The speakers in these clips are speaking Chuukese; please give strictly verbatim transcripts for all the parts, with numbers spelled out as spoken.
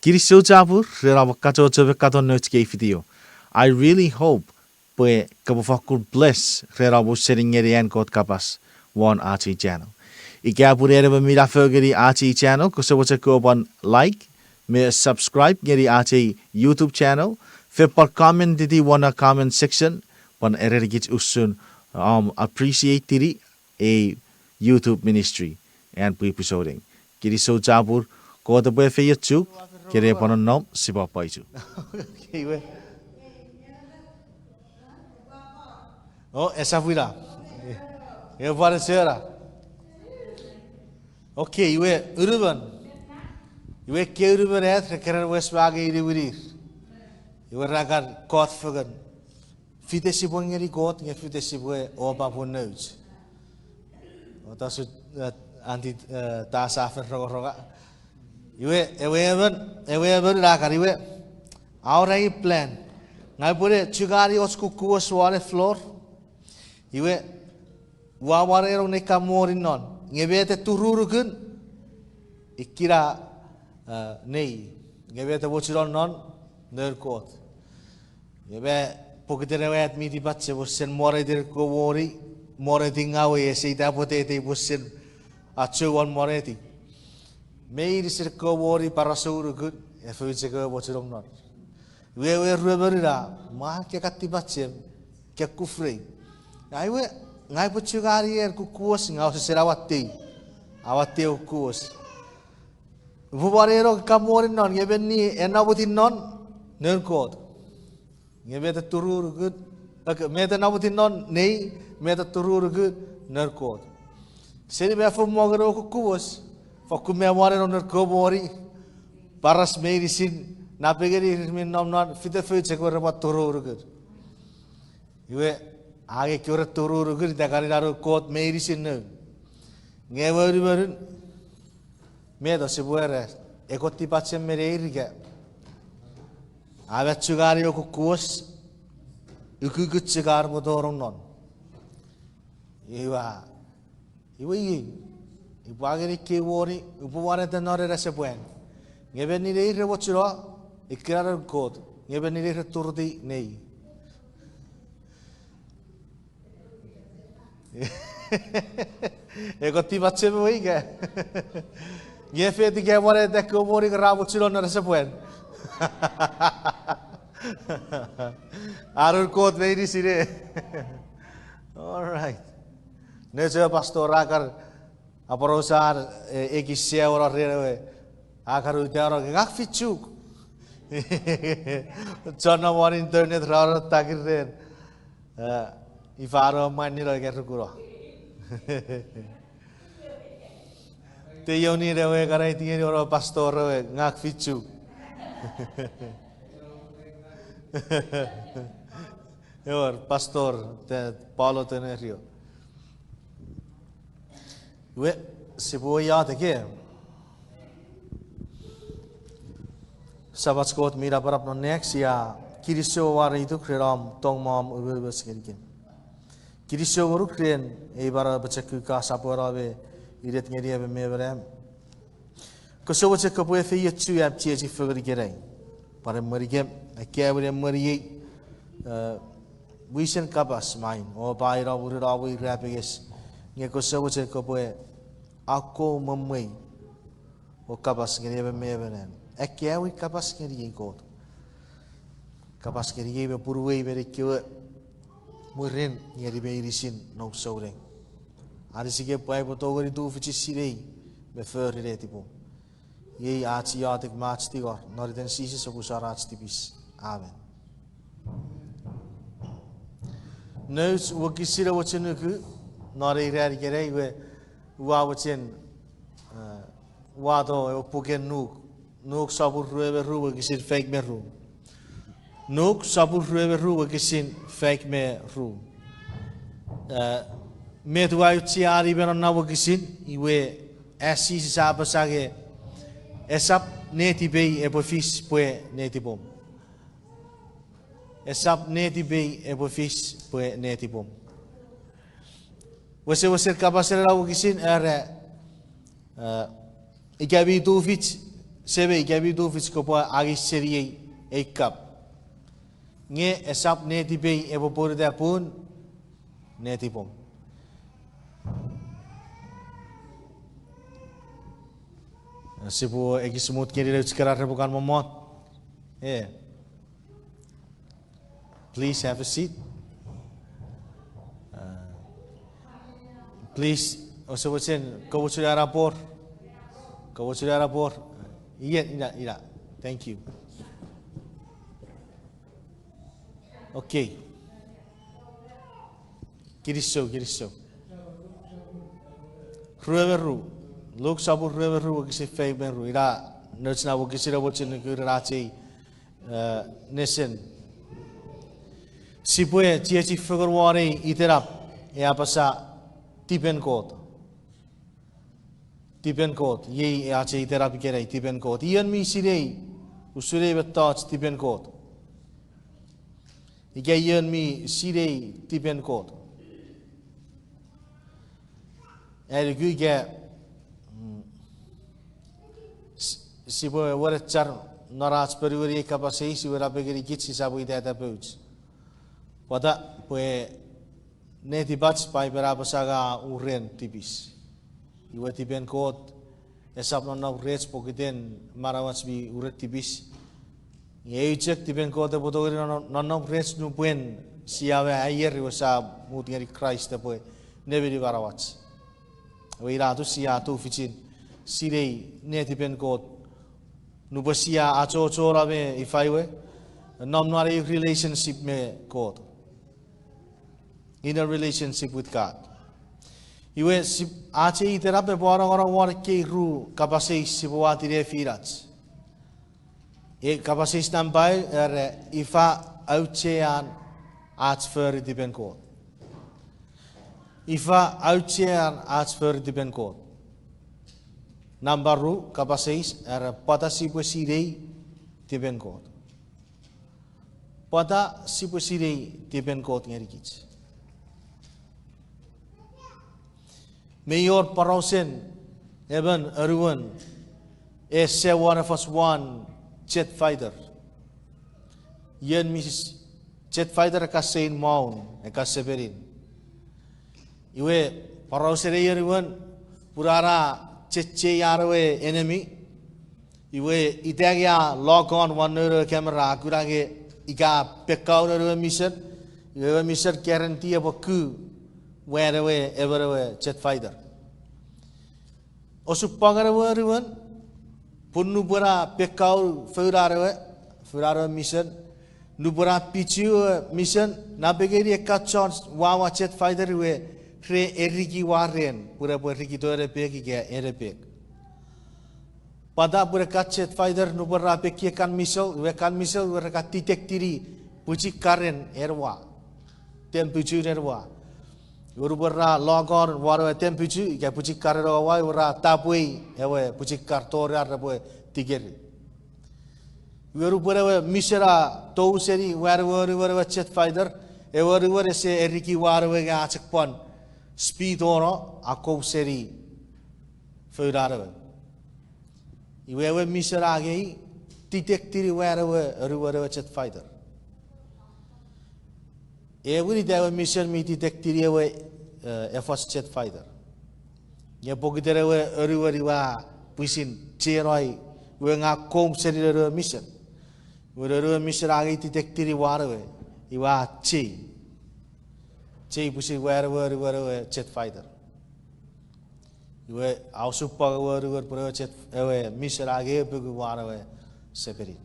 Kinisou chapur ren om kachocho me katon nouch kei video. I really hope pwe kopwe fakkun bless ren om ausening ngeni an Kot kapas won ach ei channel. Ika pun en emon mi nafo ngeni ach ei channel, kose mochen kopwe pwan like me subscribe ngeni ach ei YouTube channel, fen pwan commentiti won na comment section, pwan erenikich usun om appreciate-ini ei YouTube ministry an pwipwi souneng. Kinisou chapur, Kot epwe efeiochuk, kene pwan nonnom sipwe pwaichu. Okay, iwe. O, esap ina. E pwan esap ina. Okay, iwe unumon. Iwe ke unumon at re keren wes ma nge iniwinir. Iwe ra kan kot fengen. Fite sipwe ngeni Kot nge fite sipwe opa pwe nouch. Otasu, eh, anti, eh, ta sa fen rongoronga. Iwe, ewe emon, ewe emon a kan iwe, a wor ai plan. Ngang upwene chungani och kukkun wes won ei floor. Iwe, ua mwanenong nei kamwonin non. Nge met e turunukun, ikkena, eh, nei. Nge met e mochun non, non, noun Kot. Nge me pokiten ewe at mi tipachem pwe sen mwanetin ekkewe moni, mwanetin ngaw we ese ita pwetete pwe sen achou won mwaneti. Meinisin ekkewe moni parasounuku, e fou chok ewe mochunong non. Iwe ewe ruemon ina, mwan ke ka tipachem, ke kuf rei. Ngang iwe, ngang upwe chungani en kukkun wes nge ause sen awattei. Awattei kukkun wes. Upwe mwanenong kamwonin non, nge met ni en namwotin non, noun Kot. Nge met e turunukun, okay, met e namwotin non nei, met e turunukun, noun Kot. Seni me fo mongen ewe kukkun wes, fokkun me mwanenong noun kewe moni, paras meinisin, napengeni ir mi nom non, fite fou chok ewe repwe turunukun. Iwe, angei kewe re turunukun ita kan ina noun Kot meinisin noun. Nge ewe anumonun, met o sipwe era, e kon tipachem me neir ika. A ma chungani ewe kukkun wes, ukukun chok ar repwe tonong non. Iwe, iwe iei, upwe angei nei kewe moni, upwe waneta non ena sepwan. Nge met neir re mochuno, ikkena noun Kot. Nge met neir re turutiw nei. E kon tipachem ewe ika. Nge fiti ka mwaneta ekkewe moni ka ra mochuno non ena sepwan. A noun Kot meinisin e. All right. Nouch ewe pastor a kan aporausa, e, ekis sia wor ren ewe, a kan uta ren, ngang fichuk. Chon nom won internet ra wor takir ren. E, ifa no mwan nino ika rukuno. Te ioni ewe kan aiti ngeni ewe pastor ewe ngang fichuk. Ewer, pastor, te Paulo Tenerio. Iwe, sipwe iotek. Samach Kot mi napanap non nang, sia kinisou wareituk ren om tong me om umoumoch ngenikem. Kinisou ngonuk ren ei manau pochokun ka sopweno me inet ngeni emon me emon am. Kose mochen kopwe efeiochu am chiechi fengen ikenai. Pwan emwenikem, akkaewin emweniei, e, wisen kapas main, o pa ina mwirin om we irapenges, nge kose mochen kopwe akkom mwei o kapas ngeni emon me emon am. Akkaewin kapas ngeniei Kot. Kapas ngeniei me punuei me nei kewe, mwirin ngeni meinisin noum souneng. Anisikem pwe aipwe tongeni tufichin sinei me fori netipom. Iei ach iotek me ach tingor non iten Jises, omusano ach tipis. Amen. Nouch wokisin a mochen nuku non ei ran ikenai iwe, ua mochen, e, wato ewe puken Nuk. Nuk sopun rue me ru wokisin faik me ru. Nuk sopun rue me ru wokisin faik me ru. E, met ua aucheani me non na wokisin, iwe, a Jises a apasa nge, esap netipei epwe fis pwe netipom. Esap netipei epwe fis pwe netipom. Wesewesen kapasen ena wokisin, era, e, ika mi tufich, Semei, ika mi tufich kopwe angei seniei ei kap. Nge esap netipei epwe pwonueta pun netipom. Sipwe ekis mut ngeni nouch kana repwe kan mommot. Eh. Please have a seat. Uh, please, ouse mochen komochun anapor. Komochun anapor. Ien, ina, ina. Thank you. Okay. Kinisou, kinisou. Rue me ru. Luk sopun rue me ru, wokisin five me ru. Ina nouch na wokisin ua mochen nuku ren ach ei, eh, nesen. Sipwe chiechi fengen won ei itenap, e apasa tipen Kot. Tipen Kot, iei ach ei itenap ikenai, tipen Kot. Ion mi sinei usun ei mettoch tipen Kot? Ika ion mi sinei tipen Kot? Ai nuku ika, mm, s-, sipwe wenechar non ach ponueni ei kapas eis, iwe napengeni kich sisap itata pouch. Pwata? Pwe netipach Paipen a apasa nge a uren tipis. Iwe tipen Kot esap nonnom rech pokiten manauach mi uren tipis. Nge eu chok tipen Kot epwe tongeni nonnom, nonnom rech nupwen sia mo aier iwe sia mut ngeni Kraist epwe nemeni manauach. Ewe ina atun sia tufichin sinei netipen Kot. Nupwen sia achocho me ifa we, nom non eu relationship me Kot. In a relationship with God. Iwe, ach ei itenap epwe anongonong won ekkei ru kapas eis sipwe wati nefinach. E kapas eis nampa eu, era ifa auchean ach fori tipen Kot. Ifa auchean ach fori tipen Kot. Nampa ru kapas eis, era pwata sipwe sinei tipen Kot. Pwata sipwe sinei tipen Kot ngenikich? Mi wor porausen emon anuon, e sewon efoch wan jet fighter. Ien mi s-, jet fighter e kan sein maun, e kan sepenin. Iwe, porausen ei anuon, pun a chechei an ewe enemy. Iwe, ita nge a lock on won noun ewe camera, a kuna nge ika pekkaun ewe missile, iwe ewe missile guarantee epwe ku wan ewe, emon ewe jet fighter. Osupwangen ewe anuon, pun nupwen a pekkau founan ewe, founan ewe missile, nupwen a pichu ewe missile, napengeni ekkan chon wawa jet fighter iwe re eriki war ren, pun epwe rikito en epek ika en epek. Pwata? Pun ekkan jet fighter nupwen ra pekki ekkan missile, iwe ekkan missile iwe re kan detectini pwichikkaren en wa. Tempuchun en wa. Iwe nupwen ra lock on won ewe tempuchu, ika pwichikkaren ewe wa, iwe ra tapwei ewe pwichikkar tori ar repwe tikeri. Iwe nupwen ewe missile a tou seni wan ewe anuon ewe jet fighter, ewe anuon ese eriki wan ewe nge a chok pwan speed ono, a kou seni founan ewe. Iwe ewe missile a angei, detectini wan ewe anuon ewe jet fighter. Ewin ita ewe missile mi detectini ewe, eh, efoch jet fighter. Nge pokiten ewe anuon iwe a pwisin chenoi, iwe nge a kou seni noun ewe missile. Iwe noun ewe missile a angei detectini wan ewe, iwe a chei. Chei pwisin wan ewe anuon ewe jet fighter. Iwe a osupwang ewe anuon pun ewe jet, ewe missile a angei epoku wan ewe sepenin.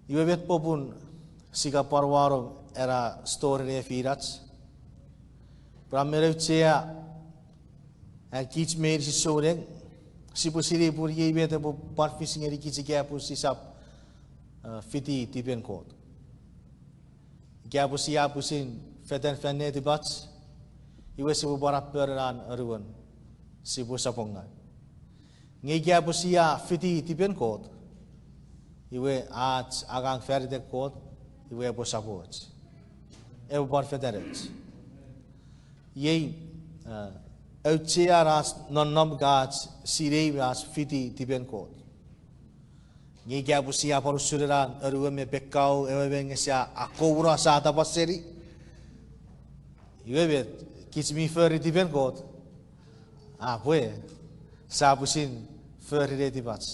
Iwe met popun sia kan pwan wanong ena story nefinach? Pun a men auchea, an kich meinisin souneng, sipwe sinei pun iei met epwe pwan fis ngenikich ika pun sisap, eh, fiti tipen Kot. Ika pwe sia pwisin fetan fan netipach, iwe sipwe pwan apponen an anuon, sipwe sapongau. Nge ika pwe sia fiti tipen Kot, iwe ach angang fan iten Kot, iwe epwe sapoch. Epwe pwan fetanoch. Iei, eh, auchean ach nonnom ika ach sinei me ach fiti tipen Kot. Nge ika pwe sia pwan usun ena anuon me pekkau ewe me nge sia akkomw sia tapaseni, iwe met, kich mi fori tipen Kot? A pwe, sia pwisin fori netipach.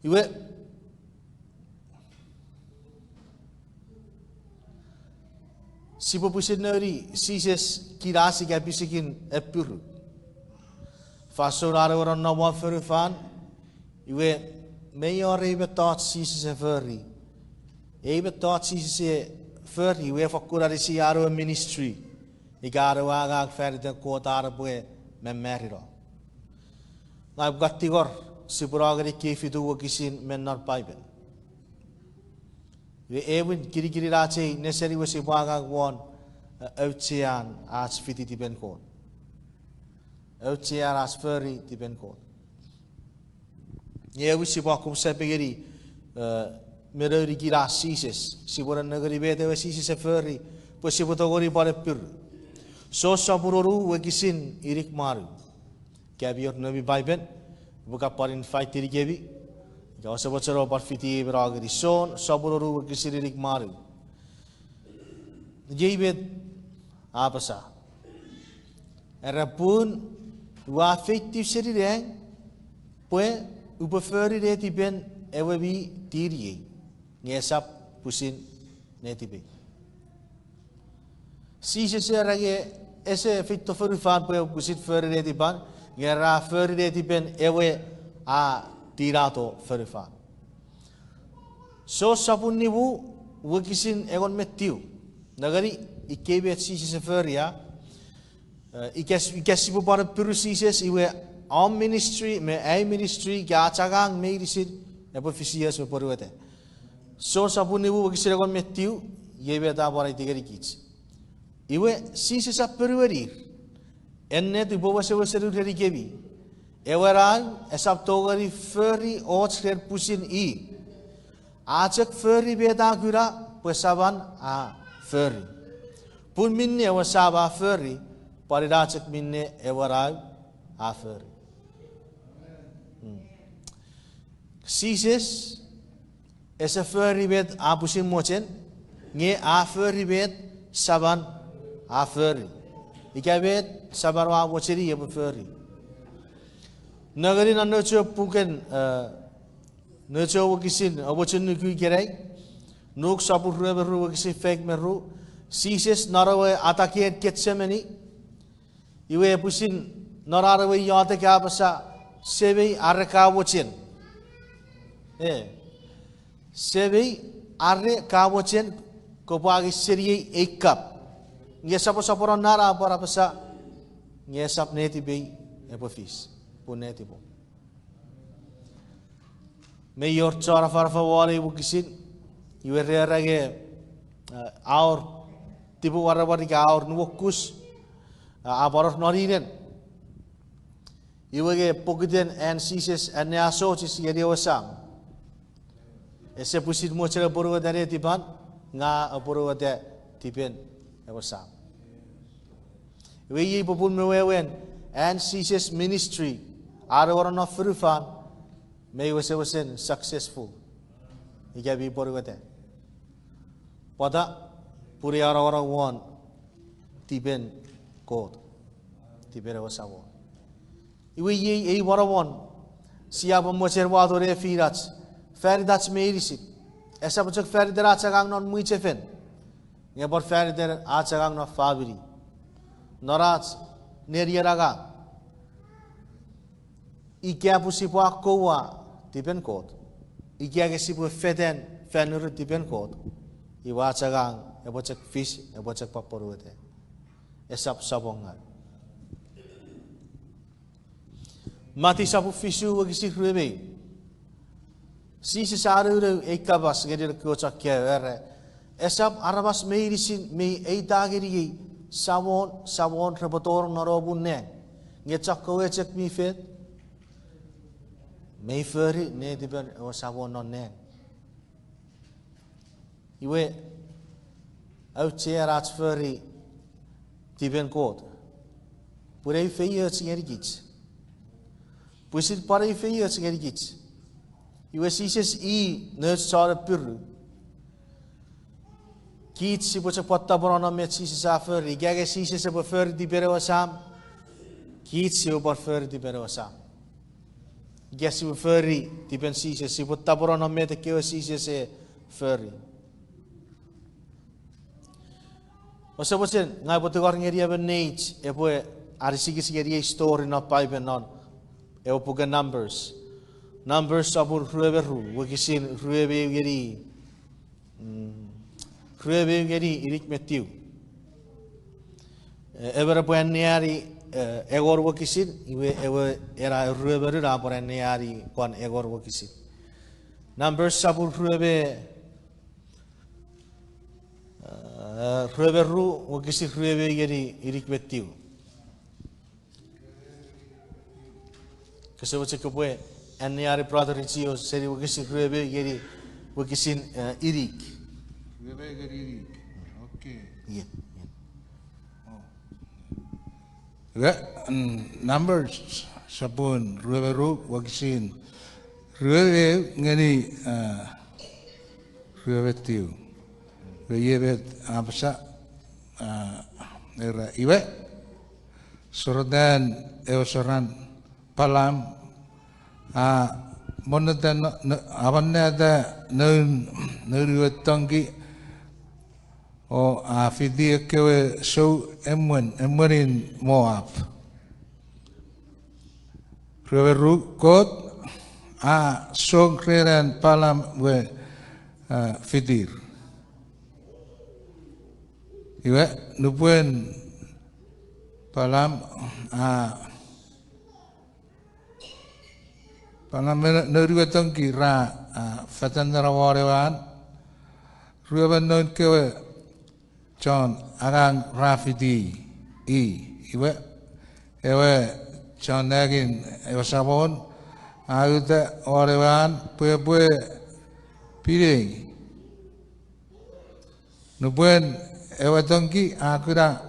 Iwe, sipwe pwisin nouni Jises kinas ika pisekin appiru. Fansoun an ewe nonnom won fonufan, iwe, mei wor ei mettoch Jises e fori. Ei mettoch Jises e fori, iwe fokkun anisi an ewe ministry ika an ewe angang fan iten Kot an epwe mamarino. Ngang upwe kan tingor, sipwe no ngeni ekkei fitu wokisin me non Paipen. Iwe, aewin kinikinin ach ei nesen iwe sipwe angang won, eh, auchean ach fiti tipen Kot. Auchean ach fori tipen Kot. Nge aewin sipwe akkom sap ngeni, eh, me nouni kinas Jises. Sipwe nennengeni met ewe Jises e fori, pwe sipwe tongeni pwan appiru. Jon sopun onu wokisin inik me wanu. Ika mi wor noumi Paipen, upwe kan pwan invite-ini kemi. Ika ouse mochen oupwe pwan fiti ei me no ngeni. Jon sopun onu wokisin inik me wanu. Iei met a apasa. Era pun, ua feitiw seni nang, pwe upwe fori netipen ewe mi tiniei, nge esap pwisin netipei. Jises era nge ese feito fonufan pwe epwe pwisin fori netipan, nge ra fori netipen ewe a tinato fonufan. Jon sopun nimu, wokisin engon me tiu. Nengeni, ikkei met Jises e fori a, eh, ika, ika sipwe pwan appiru Jises, iwe, om ministry me ai ministry ika ach angang meinisin epwe fisios me pwonueta. Jon sopun nimu wokisin engon me tiu, iei met a pwan aiti ngenikich. Iwe, Jises a ponuenir, ennet upwe wesewesen ureni kemi, ewe Nau esap tongeni fori och ren pwisin i. A chok fori met a kuna pwe Saman a fori. Pun minne ewe Sam a fori, pwan ina chok minne ewe Nau a fori. Jises ese fori met a pwisin mochen, nge a fori met Saman a fori. Ika met Saman a mocheni epwe fori. Nengeni non nouch ewe puken, eh, nouch ewe wokisin, a mochen nuku ikenai, Nuk sopun rue me ru wokisin faik me ru, Jises non ewe ataken Ketsemeni, iwe pwisin non an ewe iotek a apasa, Semei, are ka mochen. E, Semei, are ka mochen, kopwe angei seniei ei kap. Nge soposoponon na a pwan apasa, nge esap netipei epwe fis, pun netipom. Mei wor chon afanafan won ei wokisin, iwe re era nge, eh, a wor tipemwaramwar ika a wor nuokus, eh, a pwan wor noninen. Iwe nge pokiten an Jises anneasochis ngeni ewe Sam, ese pwisin mochen apwonueta netipan, nge a apwonueta tipen ewe Sam. Iwe iei popun me wewen an Jises ministry, an ewe nonnom fonufan, mei wesewesen successful ika mi pwonueta. Pwata? Pun a nongonong won tipen Kot, tipen ewe Samon. Iwe iei ei monomon, sia pwan mochen wato nefinach, fan itach meinisin. Esap chok fan iten ach angang non mwichefen, nge pwan fan iten ach angang non famini, non ach nenien angang. Ika pwe sipwe akkoua tipen Kot, ika nge sipwe fetan fan nurun tipen Kot, iwe ach angang epwe chok fis, epwe chok pwan pwonueta. Esap sopwongau. Mati sopun fisu wokisin rue me ew. Jises a nounou ei kapas ngeni noun kewe chon kaeo, era, esap aramas meinisin mi eita ngeniei, Samon, Samon, repwe tonong non omw nang, nge chokkewe chok mi fet, mi fori netipen ewe Samon non nang. Iwe, auchean ach fori tipen Kot. Pun ei feioch ngenikich. Pwisin pwan ei feioch ngenikich. Iwe Jises i nouch chon apiru. Kich sipwe chok pwan tapweno non met Jises a fori. Ika nge Jises epwe fori tipen ewe Sam, kich sipwe pwan fori tipen ewe Sam. Ika sipwe fori tipen Jises, sipwe tapweno non met ekkewe Jises e fori. Ouse mochen ngang upwe tungor ngeni emon neich epwe anisikich ngeni ei story non Paipen non ewe puken Numbers. Numbers sopun rue me ru, wokisin rue me ew ngeni, mm, rue me ew ngeni inik me tiw. E, emon epwe anneani, e, engon wokisin, iwe ewe ena rue me ru a pwan anneani pwan engon wokisin. Numbers sopun rue me, e, rue me ru, wokisin rue me ew ngeni inik me tiw. Kose mochen kopwe anneani brother Ichio seni wokisin rue me ew ngeni wokisin, e, inik. Rue me ew ngeni inik. Okay. Iwe, mm, Numbers sopun rue me ru wokisin rue me ew ngeni, a, rue me tiw. Iwe iei met a apasa, a, era iwe, sorotan ewe soran Palam a monneta, a monneta noun, noun we tonki o a fiti ekkewe sou emwen, emwenin Moap. Rue me ru, Kot a song ren an Palam we, a, fitir. Iwe, nupwen Palam a, Palam me noun we tonki ra, a, fetan nena won ewe an, ruemon noun kewe chon angang ra fiti i. Iwe, ewe chon nangin ewe Samon a uta won ewe an pwe epwe pinei. Nupwen ewe tonki a kuna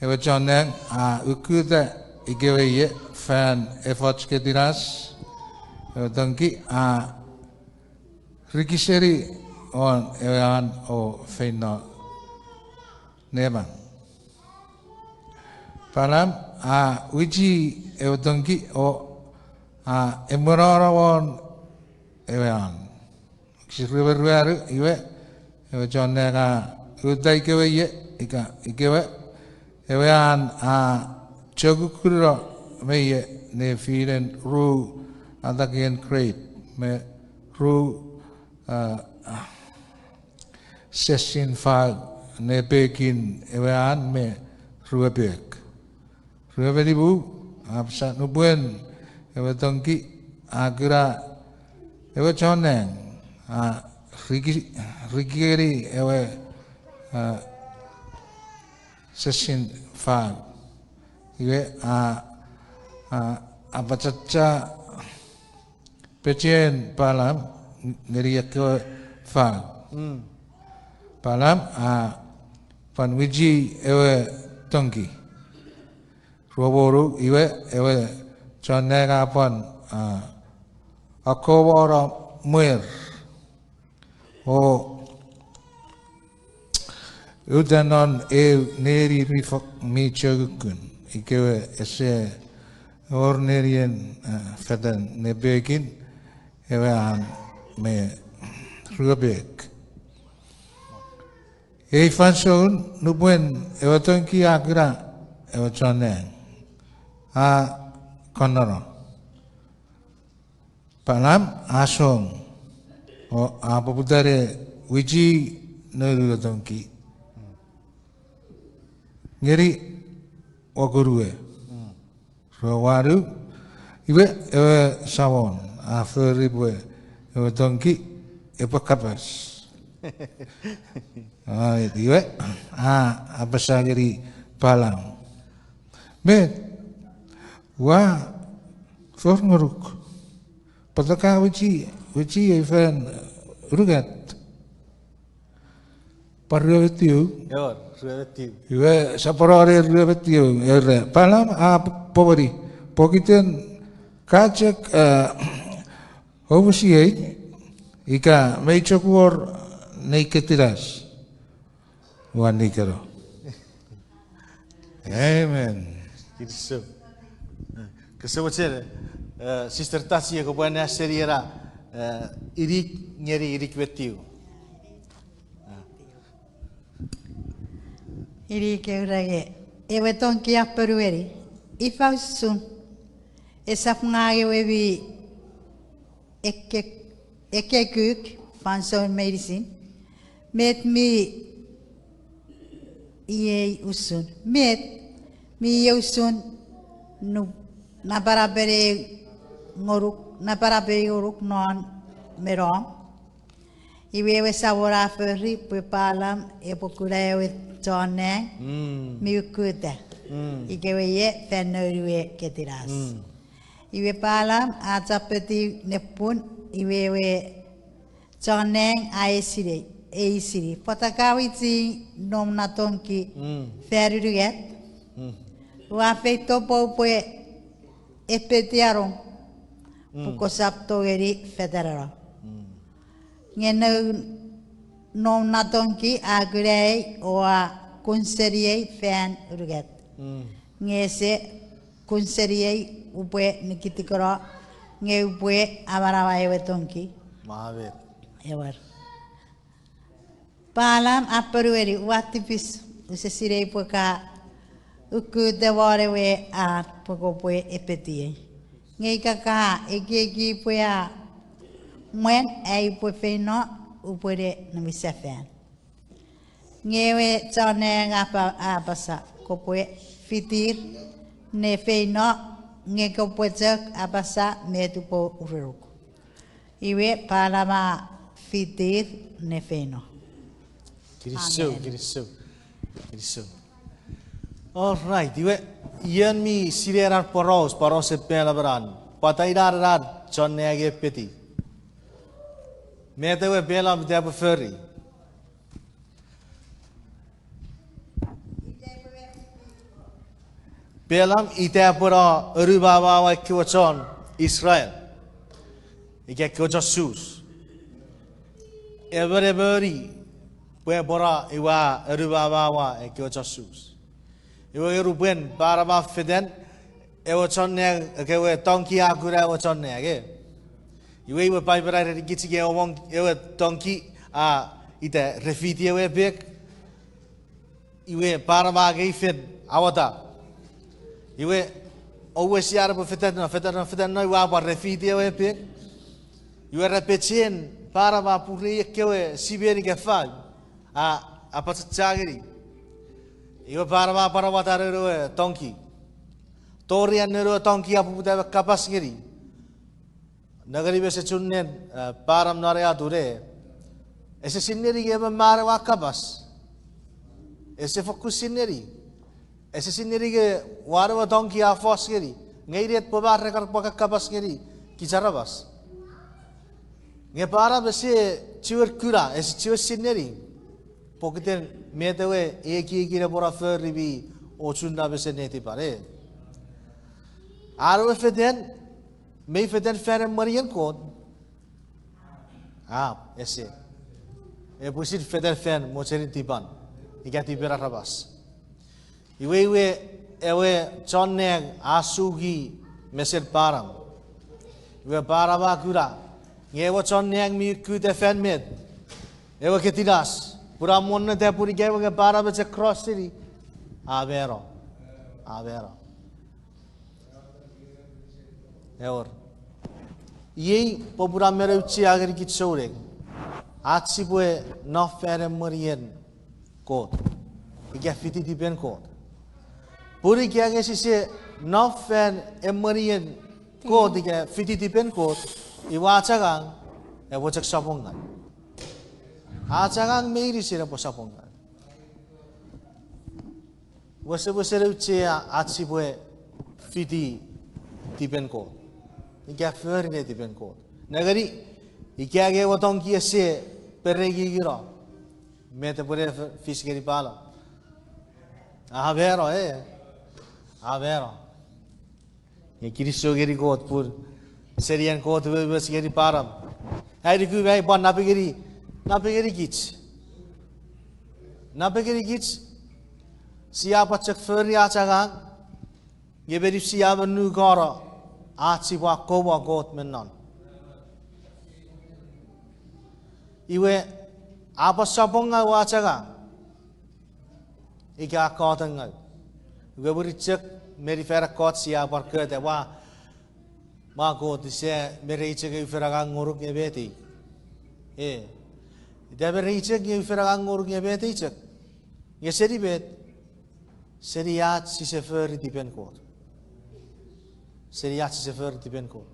ewe chon nang a ukuta ikewe ie fan efoch ketinas, ewe tonki a rikiseni won ewe an o feino nemang. Palam a wichi ewe tonki o a emwenono won ewe an. Wokisin rue me ruanu, iwe, ewe chon nang a uta ikewe ie, ika ikewe, ewe an a chokukununo me ie nefinen ru ataken krep me ru, a, sesin fau nepekin ewe an me ruepek. Rue me nimu, a apasa nupwen ewe tonki a kuna ewe chon nang a riki, rikikeni ewe, a, sesin fau. Iwe a, a, apachacha pechen Palam ngeni ekkewe fau. Palam a pwan wichi ewe tonki. Rue me wonu, iwe ewe chon nang a pwan, a, akomono mwer o uta non eu neni mi fo-, mi chokukkun, ikewe ese wor nenien, a, fetan nepekin ewe an me ruepek. Ei fansoun nupwen ewe tonki a kuna ewe chon nang, a kanono. Palam a song o a poputa ne wichi noun we tonki ngeni wokunue. Rue me wanu, iwe ewe Samon a fori pwe ewe tonki epwe kapas. A, iwe a apasa ngeni Palam, met, ua for ngonuk, pwata ka wichi, wichi ei fan unungat? Pwan rue me tiu. Ewer, rue me tiu. Iwe, sopwonon rue me tiu, era, Palam a p-, pomweni, pokiten ka chok, eh, omusiei, ika mei chok wor nei ketinas. Ua nikeno. Amen. Kinisou. Kose mochen, eh, Sister Tachi, kopwe anneaseni ena, eh, inik ngeni inik me tiu. Inik ew, era nge, ewe tongki a ponueni, ifa usun, esap ngang ewe mi ekkek-, ekkekuk fansoun meinisin? Met mi iei usun? Met mi iei usun nu-, napanapen ei ngonuk, napanapen ei ngonuk non me nom? Iwe ewe Samon a fori pwe Palam epwe kuna ewe chon nang mi ukkuta, ikewe ie fan noun we ketinas. Iwe Palam a chapetiw nepwun, iwe ewe chon nang a esinei, eisini, pwata ka wichi nom na tongki fan unungat? Ua feito pwe upwe epeti anong, pwe kosap tongeni fetaneno. Nge noun, nom na tongki a kunaei o a kun seniei fan unungat. Nge ese kun seniei upwe nikitikeno, nge upwe amanaua ewe tongki. Ewer. Palam a ponueni, ua tipis, use sinei pwe ka ukkuta won ewe an pwe kopwe epetiei. Nge ika ka ekieki pwe a mwen ai upwe feino, upwe ne niwinsefan. Nge ewe chon nang a pa-, a apasa, kopwe fitir ne feino, nge kopwe chok apasa met upwe urenuk. Iwe Palam a fitir ne feino. Kinisou, kinisou, kinisou. All right, iwe, ion mi sinei ena poraus, porausen Palam ena, pwata ina ena chon nang epeti? Met ewe Palam ita epwe fori? Palam ita epwe no anumamawa ekkewe chon Israel, ika ekkewe chon Sus. Emon emon pwe epwe no iwe a anumamawa ekkewe chon Sus. Iwe nge nupwen Palam a fetan, ewe chon nang, ekkewe tongki a kuna ewe chon nang, e. Iwe, iwe Paipen a erenikich ika ewe mon-, ewe tongki a ita refiti ewe epek. Iwe Palam a angei fen awata. Iwe, oua sia epwe fetanno, fetanno, fetanno, iwe a pwan refiti ewe epek. Iwe ra pechen, Palam a puri ekkewe simen ika fau, a, a pachechangeni. Iwe Palam a pwan awata noun ewe tongki. Tori an noun ewe tongki a poputa me kapas ngeni. Nengeni mesechun nen, eh, Palam non ei atun e. Ese sineni nge emon man ewe a kapas. Ese fokkun sineni. Ese sineni nge wan ewe tongki a fos ngeni. Nge inet pwe man re kan pwan kakkapas ngeni kich aramas? Nge Palam ese chiwen kuna, ese chiwen sineni. Pokiten met ewe ekiekin epwe no fori mi ochun na mesen netipan, e. An ewe fetan, mei fetan fan emwenien Kot? A, ese. E pwisin fetan fan mochenin tipan, ika tipen aramas. Iwe, iwe, ewe chon nang a suki mesen Palam. Iwe Palam a kuna, nge ewe chon nang mi ukkuta fan met? Ewe ketinas. Pun a monneta pun ika ewe nge Palam a chok cross seni, a mano. A mano. Ewer. Iei popun a men auchea ngenikich souneng, ach sipwe no fan emwenien Kot, ika fiti tipen Kot. Pun ika nge sise no fan emwenien Kot ika fiti tipen Kot, iwe ach angang epwe chok sopwongan. Ach angang meinisin epwe sopwongan. Wesewesen auchea ach sipwe fiti tipen Kot, ika fori netipen Kot. Nengeni, ika nge ewe tongki ese perekikino, Met epwene f-, fis ngeni Palam? A mano, e. A mano. Nge kinisou ngeni Kot pun seni an Kot umoumoch ngeni Palam. Ai nuku me ai pwan napengeni, napengeni kich. Napengeni kich, sia pwan chok fori ach angang, nge meni sia monukano ach sipwe akkomwa Kot me non. Iwe, a pwan sopwongau ach angang ika a kotongau. Iwe mwirin chok meni fan ekkoch sia pwan kota, ua, ma Kot, ise me rei chok eu fen angang ngonuk nge met ei. E, ita me rei chok nge eu fen angang ngonuk nge met ei chok. Nge seni met, seni ach sise fori tipen Kot. Seni ach sise fori tipen Kot.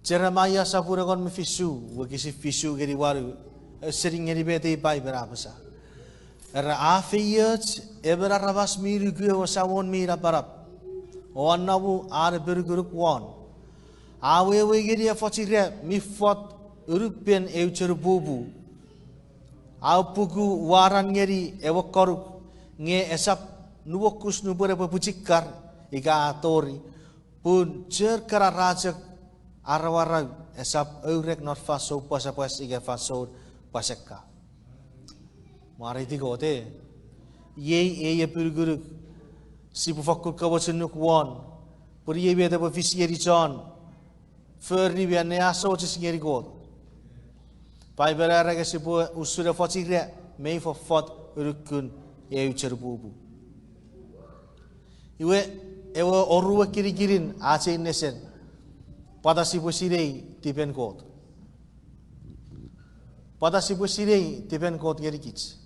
Jeremaia sopun engon me fisu, wokisin fisu ngeni wanu, ausening ngeni met ei Paipen a apasa. Era, a feioch emon aramas mi nuku ewe Samon mi Napanap, o anomu an epinukunuk won. A wewe ngeni efoch ira mi fot unupen eu chanpupu. A upuku waran ngeni ewe konuk, nge esap nuokus nupwen epwe pwichikar ika a tori, pun chon kana ra chok arawarau, esap ourek non fansoun pwasapwas ika fansoun pwasekka. Mwareiti Kot, e. Iei ei epinukunuk sipwe fokkun kamochunuk won, pun iei met epwe fis ngeni chon fori mi anneasochis ngeni Kot. Paipen a era nge sipwe usun efoch ira mei fofot unukun eu chanpupu. Iwe, ewe oruan kinikinin ach ei nesen, pwata sipwe sinei tipen Kot? Pwata sipwe sinei tipen Kot ngenikich?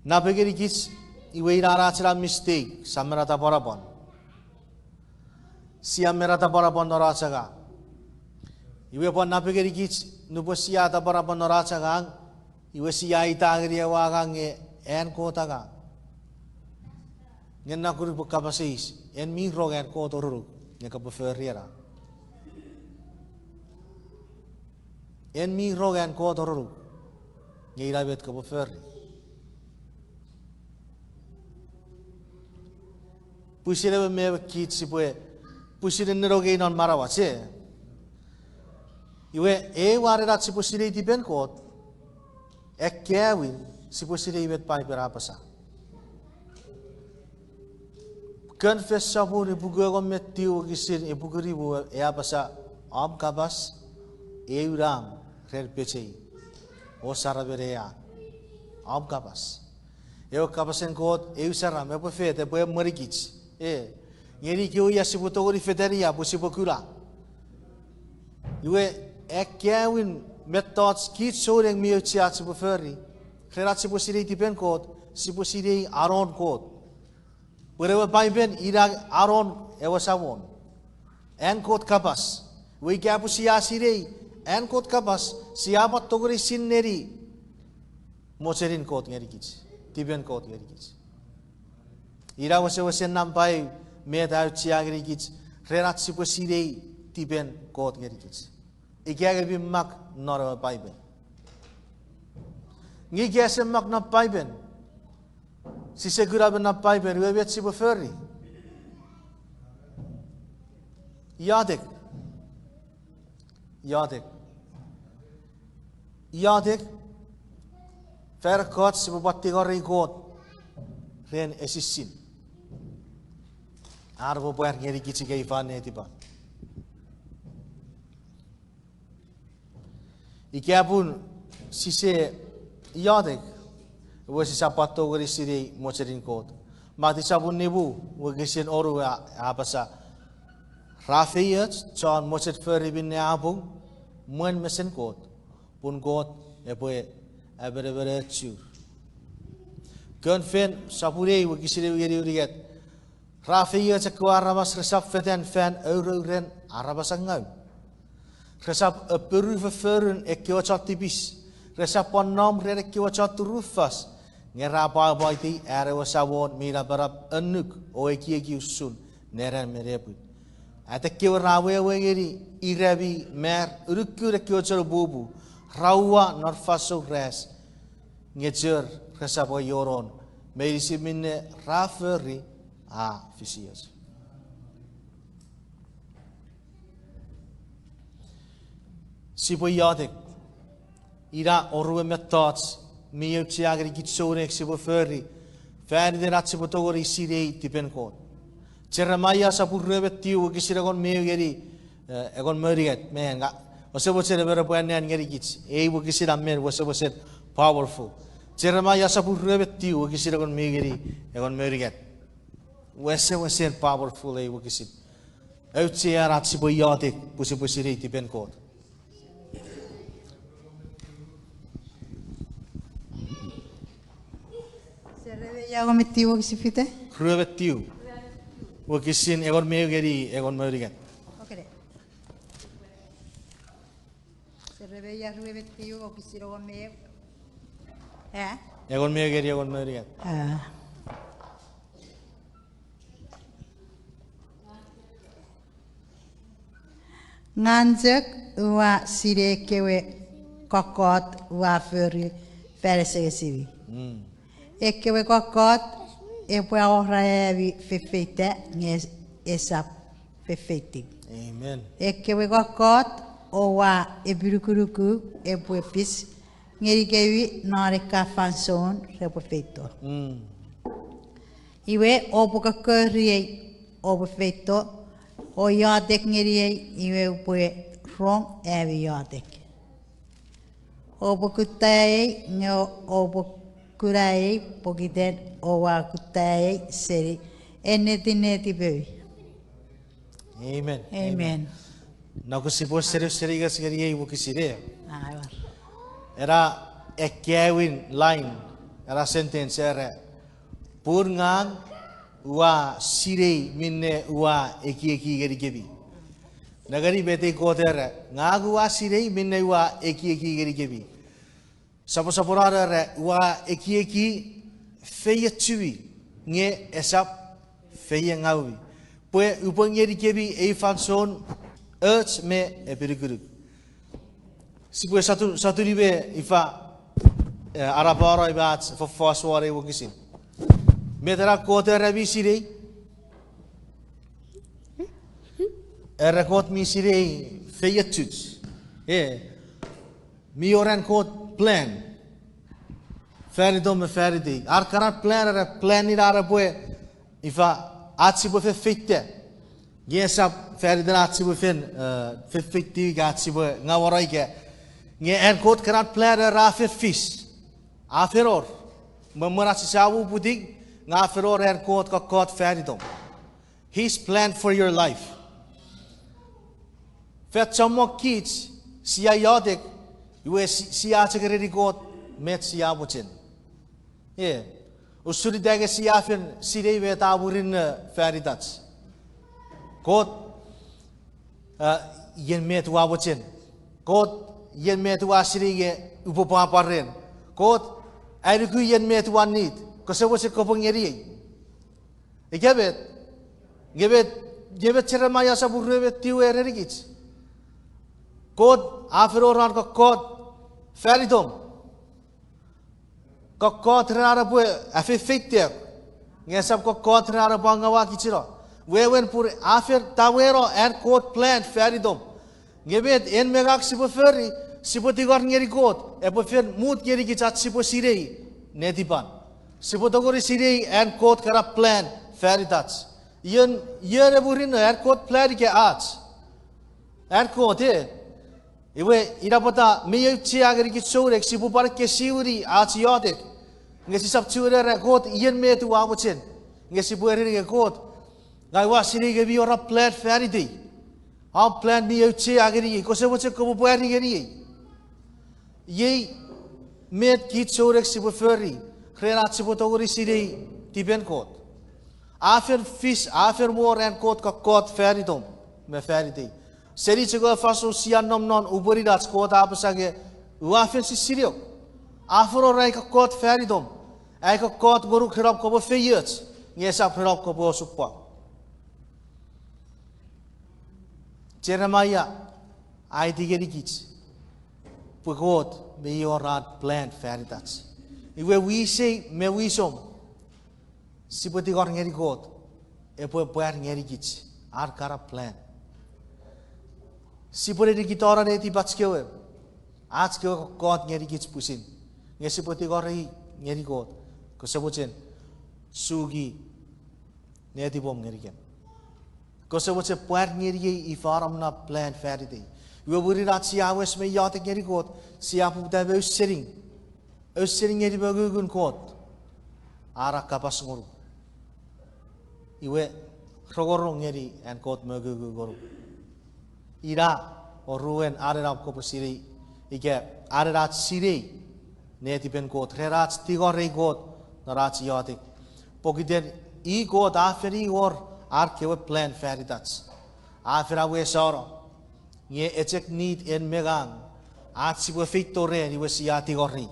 Napengeni kich, iwe ina ach ena mistake, sia men atapwanapwan. Sia men atapwanapwan non ach angang. Iwe pwan napengeni kich, nupwen sia atapwanapwan non ach angang, iwe sia ita ngeni ewe angang nge an Kot angang. Nge na kunuk pwe kapas eis, en mi rong an Kot orunuk nge kopwe fori ena? En mi rong an Kot orunuk nge ina met kopwe fori? Pwisin ewe me ewe kich sipwe, pwisin ennenongei non manauach, e. Iwe, ew anen ach sipwe sinei tipen Kot, akkaewin sipwe sinei met Paipen a apasa. Kon Fes sopun ipuku engon me tiu wokisin ipuku nimu e apasa, om kapas eu nam ren pechei, o saramen ei an. Om kapas. Ewe kapasen Kot eu saram, epwe fet, epwe emwenikich, e. Ngeni kewe ia sipwe tongeni fetani ia pwe sipwe kuna. Iwe, akkaewin mettoch kich souneng mi auchea ach sipwe fori ren ach sipwe sinei tipen Kot, sipwe sinei anon Kot. Pwe ewe Paipen ina anon ewe Samon. An Kot kapas. Iwe ika pwe sia sinei an Kot kapas, sia pwan tongeni sinei mochenin Kot ngenikich, tipen Kot ngenikich. Ina wesewesen nampa eu met a auchea ngenikich ren ach sipwe sinei tipen Kot ngenikich. Ika nge mi mak non ewe Paipen. Nge ika ese mak non Paipen, sise kuna me non Paipen, iwe met sipwe fori? Iotek. Iotek. Iotek. Fan ekkoch sipwe pwan tingorei Kot ren esisin an epwe pwar ngenikich ika ifan netipan. Ika pun sise iotek, iwe sisap pwan tongeni sinei mochenin Kot. Mati sopun nimu, wokisin onu a apasa, ra feioch chon mochen fori minne a pung mwen mesen Kot, pun Kot epwe amenemenochur. Kon Fes sopun eu wokisin ew ngeni unungat, ra feioch ekkewe aramas resap fetan fan ourouren aramasangaw. Resap apiru fofforun ekkewe chon tipis, resap pwan nom ren ekkewe chon turufas, nge ra pwapwaiti an ewe Samon mi napanap annuk o ekieki usun nenan me nepwin. At ekkewe ra wewe ngeni, ira mi mar unukun ekkewe chon opupu, ra uwa non fansoun ras, nge chon resap aionon, meinisin minne ra fori a fisioch. Sipwe iotek. Ina oruan mettoch mi auchea ngeni kich souneng sipwe fori fan iten ach sipwe tongeni sinei tipen Kot. Jeremaia sopun rue me tiu wokisin engon me eu ngeni, eh, engon me unungat, man, nga, ouse mochen emon epwe annean ngeni kich ei wokisin, a men wesewesen powerful. Jeremaia sopun rue me tiu wokisin engon me eu ngeni engon me unungat. Wesewesen powerful ei wokisin. Auchean ach sipwe iotek pwe sipwe sinei tipen Kot. Jeremaia engon me tiu wokisin fite? Rue me tiu. Wokisin engon me eu ngeni engon me unungat. Jeremaia rue me tiu wokisin engon me eu. Eh? Engon me eu ngeni engon me unungat. Ah. Ngang chok ua sinei ekkewe kokkot ua fori fan asengesimi. Ekkewe kokkot epwe awora ami fefeita nge esap fefeitiw. Amen. Ekkewe kokkot oua epinukunuku epwe fis ngenikemi non ekka fansoun repwe feito. Iwe oupwe kokkoriei oupwe feito, o iotek ngeniei iwe upwe rong ami iotek. Oupwe kuttaei nge oupwe kunaei pokiten oua kuttaei seni ennetin netipemi. Amen. Amen. Noko sipwe seni, seni ngas ngeni ei wokisin e. Ena ekkewe line, ena sentence era, pun ngang ua sinei minne ua ekieki ngenikemi. Nengeni met ei Kot era, ngang ua sinei minne ua ekieki ngenikemi. Soposoponon era, ua ekieki feiochumi nge esap feiengawemi, pwe upwe ngenikemi ei fansoun och me epinukunuk. Sipwe sotuni me ifa, eh, anapano ach fofos won ei wokisin. Met ena Kot era mi sinei? Era Kot mi sinei feiochuch. E, mi wor an Kot plan fan itom me fan itei. Ar keran plan, era plan ina epwe, ifa, ach sipwe fefeita. Nge esap fan iten ach sipwe fen, eh, fefeitiw ika ach sipwe ngawano ika. Nge an Kot keran plan era a fen fis. A fen wor. Me mwen ach sise uputiw, nge a fen wor an Kot kokkot fan itom. His plan for your life. Fan chommong kich, sia iotek, iwe si-, sia chok ereni Kot met sia mochen. E, usun ita nge sia fen sinei met a murinno fan itach. Kot, a, ien met ua mochen. Kot, ien met ua sinei nge upwe pwapwa ren. Kot, ai nuku ien met ua nit. Kose mochen kopwe ngeniei. Ika met, nge met, nge met Jeremaia sopun rue me tiu a erenikich. Kot a fen wor an kokkot fan itom. Kokkot ren an epwe afefeitek. Nge esap kokkot ren an epwe angawakicheno. Wewen pun a fen taweno an Kot plan fan itom. Nge met en me ngang sipwe fori, sipwe tingor ngeni Kot epwe fen mut ngenikich ach sipwe sinei netipan. Sipwe tongeni sinei an Kot keran plan fan itach. Ion, ion e murinno, an Kot plan ika ach? An Kot, e. Iwe, ina pwata mi auchea ngenikich souneng sipwe pwan ekkesiwini ach iotek. Nge sisap chiwen era Kot, ien met ua mochen. Nge sipwe ereni nge Kot, ngang ua sinei nge mi wor om plan fan itei. Om plan mi auchea ngeniei, kose mochen kopwe pwari ngeniei. Iei met kich souneng sipwe fori ren ach sipwe tongeni sinei tipen Kot. A fen fis, a fen wor an Kot kokkot fan itom me fan itei. Seni chok ewe fansoun sia nom non upwenin ach Kot a apasa nge ua fen sisiniok. A fen wor ai kokkot fan itom. Ai kokkot ngonuk ren om kopwe feioch, nge esap ren om kopwe osupwang. Jeremaia a aiti ngenikich pwe Kot mi wor an plan fan itach. Iwe wisei me wisom, sipwe tingor ngeni Kot epwe pwar ngenikich an kana plan. Sipwe ne nikitano netipach kewe, ach kewe kokkot ngenikich pwisin, nge sipwe tingorei ngeni Kot, kose mochen suki netipom ngenikem. Kose mochen pwar ngeniei ifa nom na plan fan itei. Iwe mwirin ach sia wes me iotek ngeni Kot, sia poputa me ausening, ausening ngeni mongungun Kot, an a kapas ngonuk. Iwe, rongorong ngeni an Kot mongungun ngonuk. Ina oruen anen ach kopwe sinei, ika anen ach sinei netipen Kot ren ach tingorei Kot non ach iotek. Pokiten i Kot a fen wor ar kewe plan fan itach. A fen awesano, nge echok nit en me ngang, ach sipwe feito ren iwe sia tingorei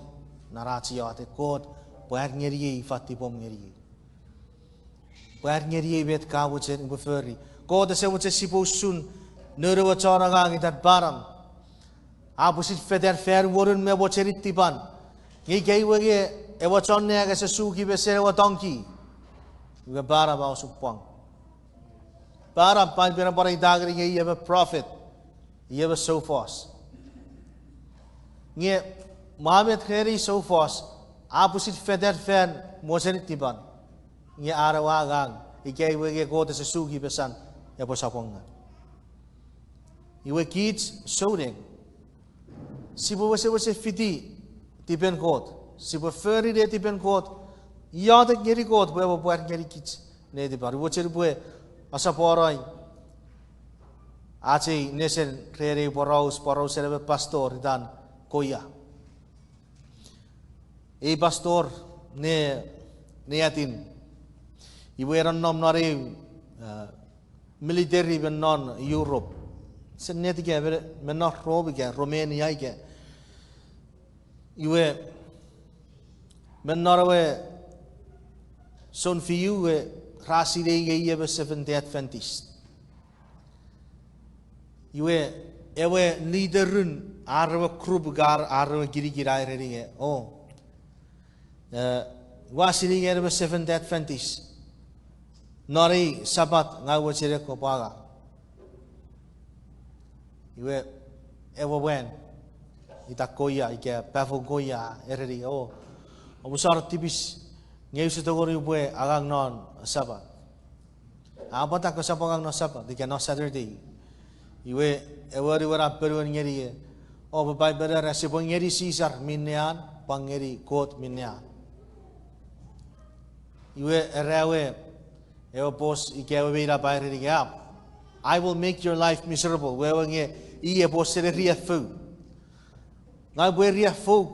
non ach iotek, Kot, pwar ngeniei ifa tipom ngeniei. Pwar ngeniei met ka mochen upwe fori. Kot ese mochen sipwe usun noun ewe chon angang itan Balaam. A pwisin fetan fan wonun me mochenin tipan. Nge ika iwe nge ewe chon nang ese suki mesen ewe tongki, iwe Balaam a osupwang. Balaam Paipen a pwan aita ngeni nge i emon prophet, i emon soufos. Nge mwa met ren ei soufos, a pwisin fetan fan mochenin tipan. Nge an ewe angang, ika iwe nge Kot ese suki mesan, epwe sapwanga. Iwe kich souneng, sipwe wesewesen fiti tipen Kot, sipwe fori netipen Kot, iotek ngeni Kot pwe epwe pwar ngenikich netipan. Ua mochen upwe asapwanoi ach ei nesen ren ei poraus, porausen emon pastor itan Koia. Ei pastor ne, ne atin, iwe nonnom non ei, eh, military me non Europe. Sen netike me, me non Rome ika Romania ika. Iwe, me non ewe sounfiu we ra sinei nge i emon Seventh Day Adventist. Iwe, ewe leaderun ar ewe group ika ar, ar ewe kinikin a ereni nge, o, eh, ua sinei nge en emon Seventh Day Adventist. Non ei Sapat ngang ua mochen kopwe angang. Iwe, ewe mwan, ita Koia, ika Pafo Koia, ereni, o, omusano tipis, nge use tongeni upwe angang non Sapat. A pwata kosap angang non Sapat, ika non Saturday. Iwe, ewe anuon a ponuen ngeni, o, pwe Paipen a era sipwe ngeni Sisar minne an, pwan ngeni Kot minne an. Iwe, era ewe, ewe boss ika ewe meinap a ereni nge, I will make your life miserable. Wewe nge i epwe sene riaffou. Ngang upwe riaffouk,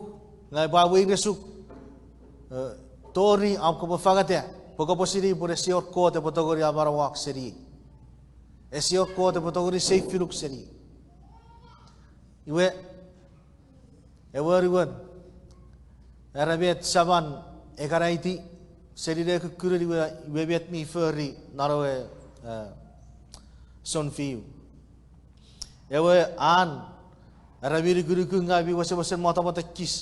ngang upwe aweiresuk, eh, tori om kopwe fangeta, pwe kopwe sinei pwe ese wor Kot epwe tongeni amanauak seniei. Ese wor Kot epwe tongeni seifinuk seniei. Iwe, ewe anuon, era met saman e kan aiti, seni ne kukkunun iwe, iwe met mi fori non ewe, eh, sounfiu. Ewe an, era mi nukunuk ngang mi wesewesen mwotomwot ekis.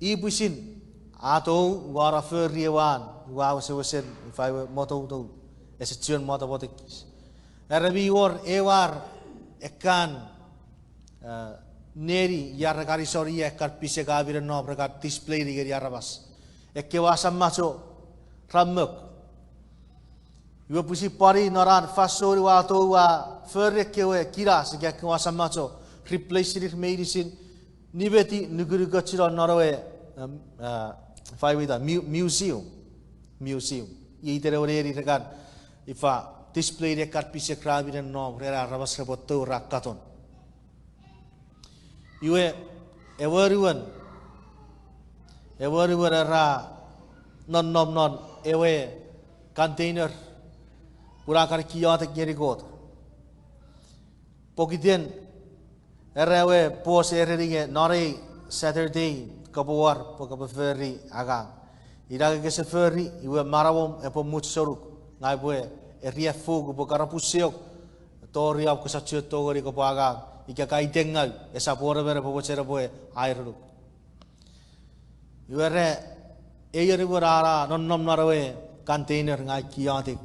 I pwisin a tou, ua fori ewe an, ua wesewesen ifa we mwototou, ese chiwen mwotomwot ekis. Era mi wor ewe ar ekkan, eh, neni ia re kan isoni ia ekkan pisek a minen nom re kan display-ni ngeni aramas. Ekkewe asamacho ra mok. Iwe pwisin pwan i non an fansoun ua tou ua fori ekkewe kinas ika ekkewe asamacho, replace-nir meinisin, nimeti nukunukoch non non ewe, em, ah, ifa we ita, mu-, museum. Museum. Iteiten ewe neni re kan, ifa, display-ni ekkan pisek ra minen nom ren aramas repwe tou ra katon. Iwe, ewe anuon, ewe anuon era nonnom non ewe container, pun a kan iotek ngeni Kot. Pokiten, era ewe boss ereni nge non ei Saturday kopwe war pwe kopwe fori angang. Ina nge kese fori, iwe manauom epwe much sonuk, ngang upwe eriaffouk, upwe karapuseok, tori om kosap chiwen tongeni kopwe angang ika ka itengau, esap wor emon epwe mochen epwe airenuk. Iwe ra, ei anuon a nonnom non ewe container ngang ua iotek.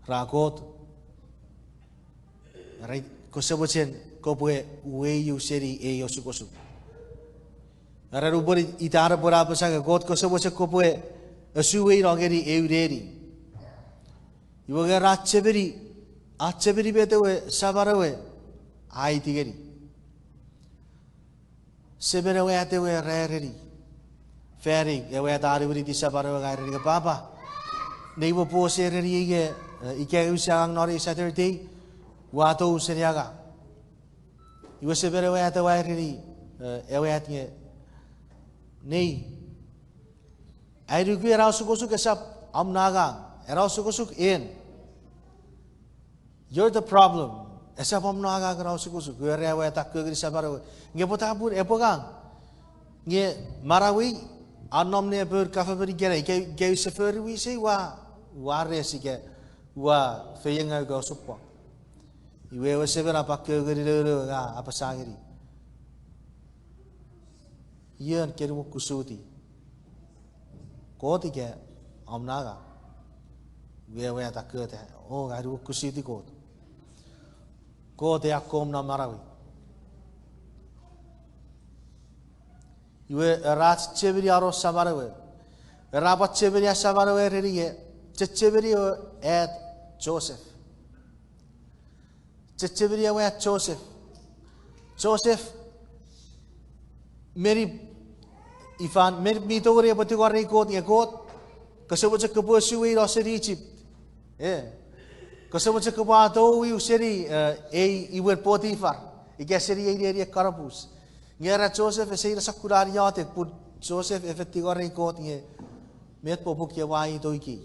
Ra, Kot, ra, kose mochen kopwe uweiu seni ei osukosuk. Ra, nupwen ita epwe apasa nge, Kot, kose mochen kopwe asuweino ngeni eu neni. Iwe nge ra chechemeni, a chechemeni met ewe saman ewe a aiti ngeni. Semen ewe at ewe ra ereni, fan ewe at a niwiniti saman ewe nge a ereni nge, Papa, nei we pos ereniei nge, e, ika use angang non ei Saturday, ua tou seni angang. Iwe semen ewe at ewe a ereni, e, ewe at nge, Nei, ai nuku ena osukosuk esap om na angang, ena osukosuk en. You're the problem. Esap om na angang ena osukosuk. Iwe ra ewe at a kongeni saman ewe, nge pwata pun epwe ngang? Nge manauei a nom ne poun kafemen ikenai, ika, ika use fori wisei ua, ua res ika ua feiengau ika osupwang. Iwe ewe semen a pakkeukeni nounou nge a apasa ngeni, Ion ke nuokusiti, Kot ika om na angang? Iwe ewe at a kota, O, ngang ua nuokusiti Kot. Kot e akkom non manauei. Iwe ra chechemeni an saman ewe. Ra pwan chechemeni an saman ewe ereni nge, chechemeni ewe at Joseph. Chechemeni ewe at Joseph. Joseph, meni, ifan, meni mi tongeni epwe tingorei Kot nge, Kot, kose mochen kopwe asuweino seni Egypt. E, kose mochen kopwe atouiu seni, e, ei imwen Potifar, ika seni ei nenien kanapus. Nge ra Joseph ese ina sokkun an iotek pun Joseph e fen tingorei Kot nge, met popun ke ua aito ikei?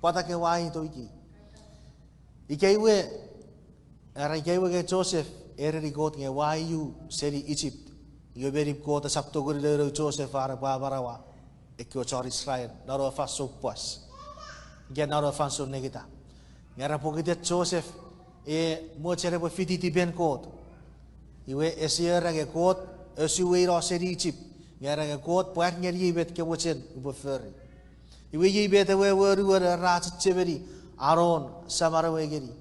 Pwata ke ua aito ikei? Ika iwe, era ika iwe nge Joseph ereni Kot nge ua iu seni Egypt. Iwe meni Kot esap tongeni nounou Joseph are epwe amanaua ekkewe chon Israel non ewe fansoun pwas, ika non ewe fansoun nengita. Nge era pokiten Joseph e mochen epwe fiti tipen Kot. Iwe ese era nge Kot, asuweino seni Egypt. Nge era nge Kot pwar ngeniei met ke mochen upwe fori. Iwe iei met ewe, ewe anuon ra chechemeni an saman ewe ngeni.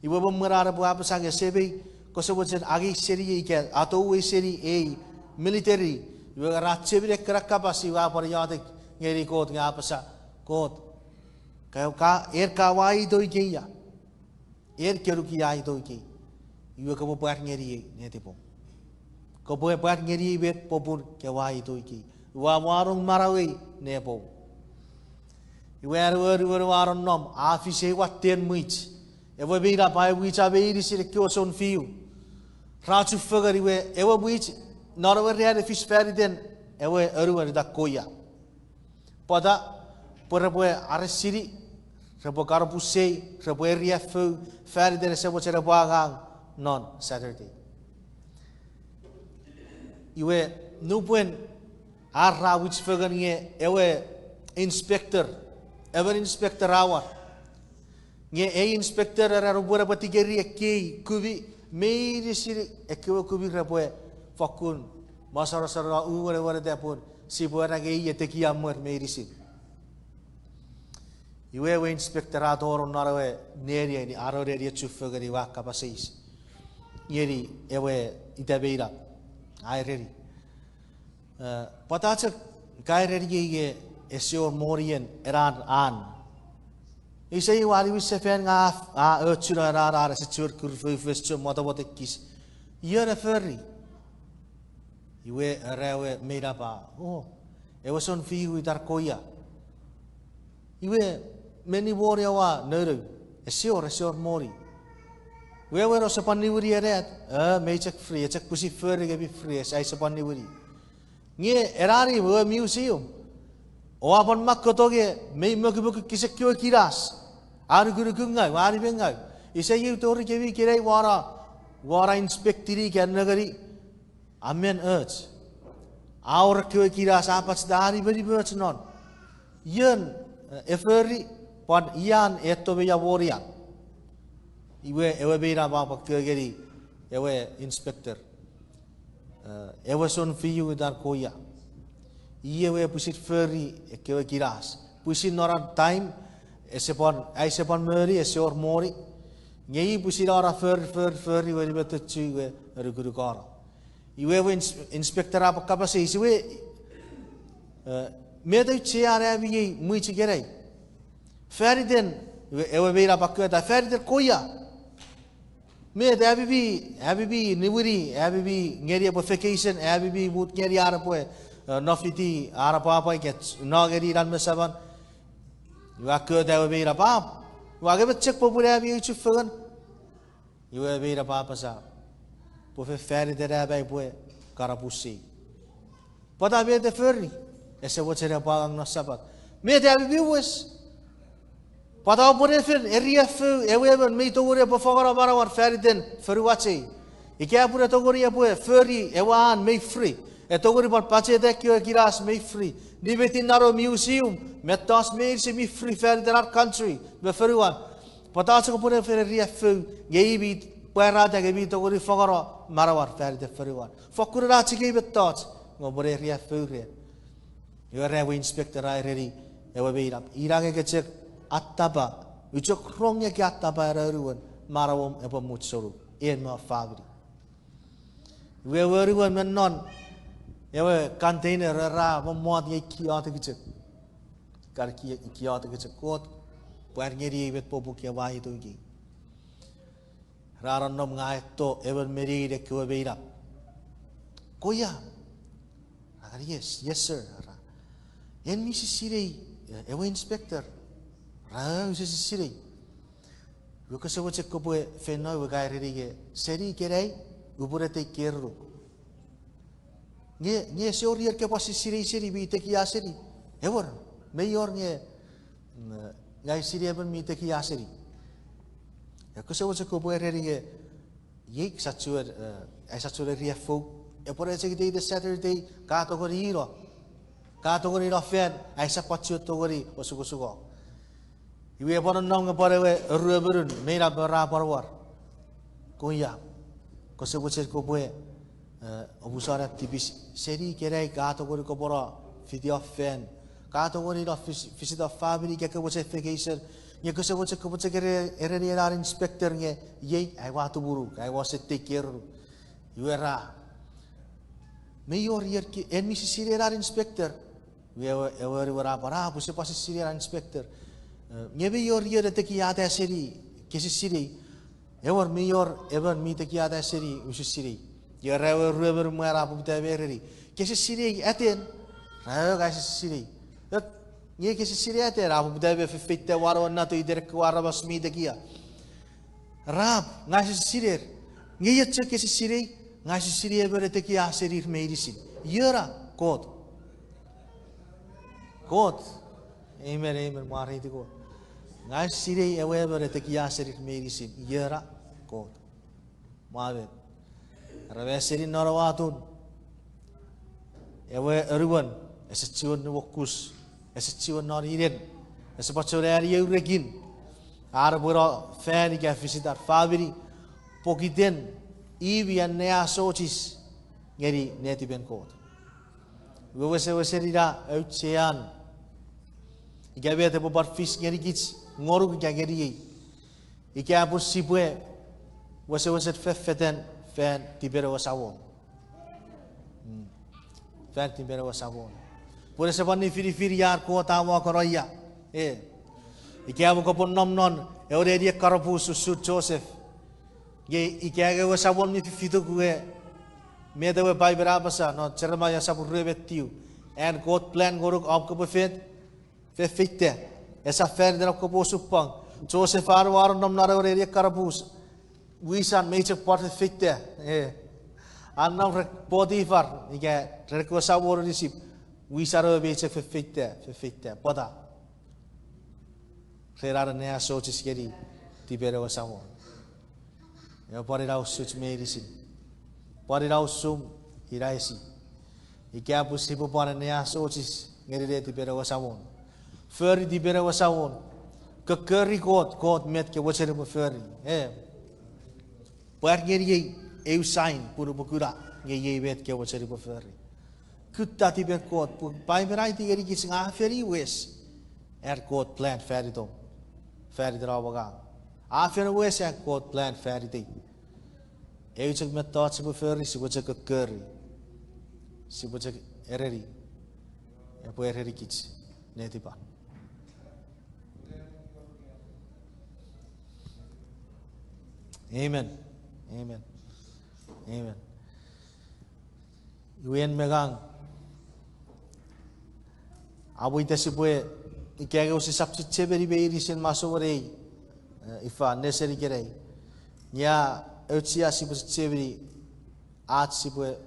Iwe mwen an epwe apasa nge, Semei, kose mochen angei seniei ika atouei seni ei military. Iwe ra chechemeni ekkena kapas iwe a pwan iotek ngeni Kot nge a apasa, Kot, ka, ka, en ka ua aito ikei ia? En ke nuku ua aito ikei? Iwe kopwe pwar ngeniei netipom. Kopwe pwar ngeniei met popun ke ua aito ikei. Ua wanong manauei nepom. Iwe an ewe anuon a nonnom, a fis ei watten mwich. Ewe meinap a, ewe mwich a meinisin ekkewe sounfiu ra chufengen. Iwe ewe mwich non ewe ran e fis faniten ewe anuon ita Koia. Pwata? Pwe repwe aresini, repwe kanapusei, repwe eriafou, faniten ese mochen epwe angang non Saturday. Iwe nupwen ar ra mwich fengen nge ewe inspector, emon inspector a war. Nge ei inspector era nupwen epwe tikeri ekkei kumi, meinisin ekkewe kumi repwe fokkun mosonoson o uweneweneta pun sipwe era nge i e tekia mwer meinisin. Iwe ewe inspector a tonong non ewe neni, a no neni e chufengen iwe a kapas eis ngeni ewe ita meinap. A ereni, E, pwata chok ka ereniei nge ese wor monien ena an? Isei ua niwin sefan nge a, a ochuno ena an, ese chiwen kurfeifes, chiwen mwotomwot ekis. Ion e fori? Iwe era ewe meinap a, O, ewe sounfiu ita Koia. Iwe, meni moni oua nounou? Ese wor, ese wor moni. Iwe ewe, Ouse pwan niwini ena at? E, mei chok free, e chok pwisin fori nge mi free, ese, aise pwan niwini. Nge ena an ewe museum, oua pwan mak koto nge mei mokimokikis ekkewe kinas, a nukunukungau, a nimengau. Isei eu tori kemi ikenai ua na, ua na inspectini ika nengeni, a men och. A wor ekkewe kinas a pacheta, a nimenimoch non. Ion, e, e fori? Pwan ian eto me ia monian. Iwe ewe meinap a pwan koko ngeni ewe inspector, eh, ewe sounfiu itan Koia. I ewe pwisin fori ekkewe kinas. Pwisin non an time, ese pwan, ai ese pwan moni, ese wor moni. Nge i pwisin a na fori, fori, fori, we nimeton chu iwe anukunukano. Iwe ewe ins-, inspector a pwan kapas eis, iwe, eh, met auchean ami ei mwich ikenai? Fan iten, iwe ewe meinap a koko, fan iten Koia. Met ami mi, ami mi niwini, ami mi ngeni epwe vacation, ami mi mut ngeni an epwe, eh, no fiti an apwapwa ika no ngeni inan me seman. Iwe a koko ewe meinap a, iwe a nge met chok popun ami ei chufengen. Iwe meinap a apasa, pwe fen fan iten am aipwe kanapusei. Pwata met e fori? Ese mochen epwe angang non Sapat. Met ami mi wes? Pwata oupwe ne fen eriafou ewe emon mi tongeni epwe fangeno manauan fan iten fonuach ei? Ika pun e tongeni epwe fori ewe an mei free. E tongeni pwan pacheta ekkewe kinas mei free. Nimetin non ewe museum, mettoch meinisin mi free fan iten ar country me fonuan. Pwata chok oupwe ne fen eriafou nge i mi pwarata nge mi tongeni fangeno manauan fan iten fonuan? Fokkun ena chok ei mettoch nge oupwe ne eriafou ren. Iwe ra ewe inspector a ereni ewe meinap, ina nge ke chok attapa, u chok rong nge ke attapa ena anuon, manauom epwe mut sonuk, en me om famini. Iwe ewe anuon me non ewe container ra mommot nge iotek chok. Kan ki-, iotek chok, Kot, pwar ngeniei met popun ke ua itou ikei. Ra nonnom nge a eto emon me nein ekkewe meinap. Koia? Ra kan, yes, yes sir, ra. En mi sisinei, eh, ewe inspector? Ra, use sisinei. Iwe kose mochen kopwe feino? Iwe ka ereni nge, seni ikenai, upwe ne take care-uk. Nge, nge ese wor ier ke pwan sisinei seni mi tekia seni? Ewer, mei wor nge, mm, ngang sinei emon mi tekia seni. Iwe kose mochen kopwe ereni nge, iei sa chuen, eh, ai sa chuen eriafou. Epwe ne chok iteiten Saturday, ka tongeni no. Ka tongeni no fan, ai sa pwan chuen tongeni osukosuka. Iwe pwan nonnom nge pwan ewe aruemonun meinap ra pwan war. Koia, kose mochen kopwe, eh, omusano tipis seni ikenai, ka tongeni kopwe no fiti om fan. Ka tongeni no vis-, visit om famini ika ke mochen vacation. Nge kose mochen kopwe chok ere-, ereni ena inspector nge, iei ai ua tumunuk, ai ua sen take care-uk. Iwe ra, mei wor ier ke-, en mi sisinei ena inspector? Iwe ewe, ewe anuon a pwan, a, pwe use pwan sisinei ena inspector. Eh, nge mei wor ier e tekiata seni, ke sisinei? Ewer, mei wor emon mi tekiata seni, use sinei. Iwe ra ewe aruemon mwan a poputa me ereni, ke sisinei aten? Ra, ngang use sisinei. Nge ke sisinei aten? A poputa me fefeita won ewe nato iten ekkewe aramas mi tekia. Ra, ngang use sisinei. Nge iei chok ke sisinei? Ngang use sisinei emon e tekia senir meinisin. Iena? Kot. Kot. Amen, amen, mwareiti Kot. Ngang use sinei ewe emon e tekia senir meinisin. Iena? Kot. Mwa met? Ra me seni non ewe atun. Ewe anuon, ese chiwen nuokus, ese chiwen noninen, ese pwan chon ani eu rekin, an epwe no fan ika visit ar famini, pokiten i mi anneasochis ngeni netipen Kot. Iwe wesewesen ina auchean ika met epwe pwan fis ngenikich ngonuk ika ngeniei. Ika pun sipwe wesewesen fefetan fan tipen ewe Samon. Mm. Fan tipen ewe Samon. Pun ese pwan nifinifin ian Kot a mokon ia. E. Ika pun kopwe nom non ewe nenien karapus usun Joseph. Nge ika ewe Samon mi fifituk we, met ewe Paipen a apasa non Jeremaia sopun rue me tiu? An Kot plan ngonuk om kopwe fet, fefeita. Esap fan iten om kopwe osupwang. Joseph a wor nom non ewe nenien karapus. Wisan mei chok pwan fefeita. E. A nom ren Potifar, ika ren ekkewe samonun Isip. Wisan ewe mei chok fefeita, fefeita. Pwata? Ren an anneasochis ngeni tipen ewe Samon. Ewe pwan ina usuch meinisin. Pwan ina usum, ina esi. Ika pun sipwe pwan anneasochis ngeni netipen ewe Samon. Fori tipen ewe Samon. Kokkori Kot, Kot met ke mochen upwe fori. E, pwar ngeniei eu sign pun upwe kuna nge iei met ke mochen upwe fori. Kutta tipen Kot, pun Paipen a aiti ngenikich nge a fen wes an Kot plan fanitom, faniten om angang. A fen wes an Kot plan fanitei. Eu chok mettoch sipwe fori, sipwe chok kokkori. Sipwe chok ereni. Epwe erenikich netipan. Amen. Amen. Amen. Iwe en me ngang, amo ita sipwe, ika nge sisap chechemeni meinisin masouan ei, e, ifa, nesen ikenai. Nge a auchea sipwe chechemeni ach sipwe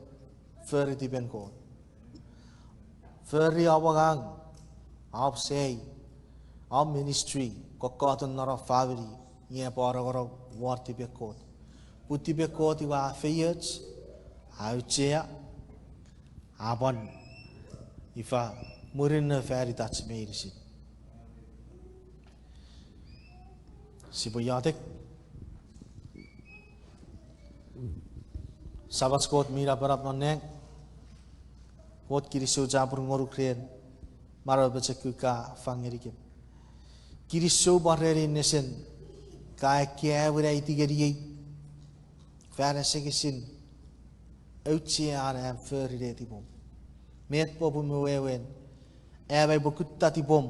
fori tipen Kot. Fori om angang, om sai, om ministry, kokkotun non om famini, nge epwe anongonong won tipen Kot. Pun tipen Kot iwe a feioch, a auchea, a pwan, ifa, murinno fanitach meinisin. Sipwe iotek. Samach Kot mi napanap non nang, Kot kinisou chapur ngonuk ren manau pochokun ka fang ngenikem. Kinisou pwan ren ei nesen ka ekkewe aiti ngeniei fan asengesin auchean am fori netipom. Met popun me wewen am aipwe kutta tipom